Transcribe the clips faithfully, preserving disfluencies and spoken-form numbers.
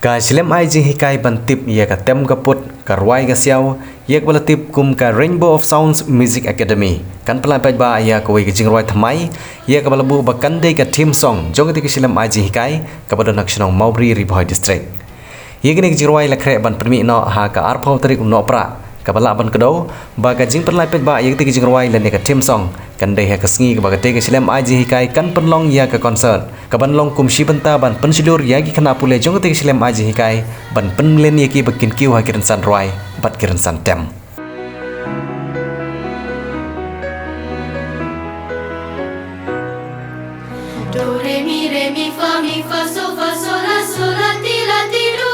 Ka shlem ai jinghikai ban tip ïa ka tem ka put, ka rwai ka siaw, ïa kaba la tip kum ka Rainbow of Sounds Music Academy, kan pynlait paidbah ïa kawei ka jingrwai thymmai ïa kaba la buh ba kan dei ka theme song jong katei ka shlem ai jinghikai kaba don ha ka shnong Mawbri, Ri Bhoi District. Ïa kane ka jingrwai la khreh ban pynmih noh ha ka arphew tarik u Nohprah, kaba lah ban kdew ba ka jingpynlait paidbah ïa katei ka jingrwai lane ka theme song kan dei ha ka sngi kaba katei ka shlem ai jinghikai kan pynlong ïa ka concert kaban long kum shi bynta ban pynshlur ïa ki khynnah pule jong katei ka shlem ai jinghikai ban pynmlien ïa ki ba kin kiew ha ki rynsan rwai bad ki rynsan tem. Do, re, mi, re, mi, fa, mi, fa, so, fa, so, la, so, la, ti, la, ti, do.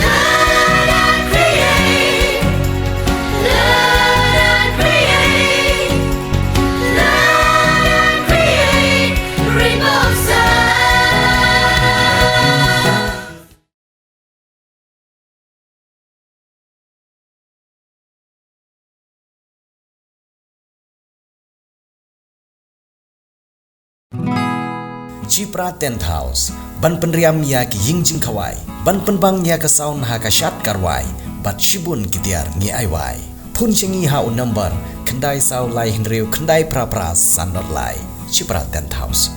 Learn and create. Learn and create. Learn and create. Rainbow Sound. Chipra Tent House, ban pynriam ïa ki ïing jingkhawai, ban pynbang ïa ka sound ha ka shad ka rwai bad shibun ki tiar ngi ai wai. Phone sha ngi ha u number khyndai saw lai hynriew khyndai phra phra san dot lai. Chipra Tent House.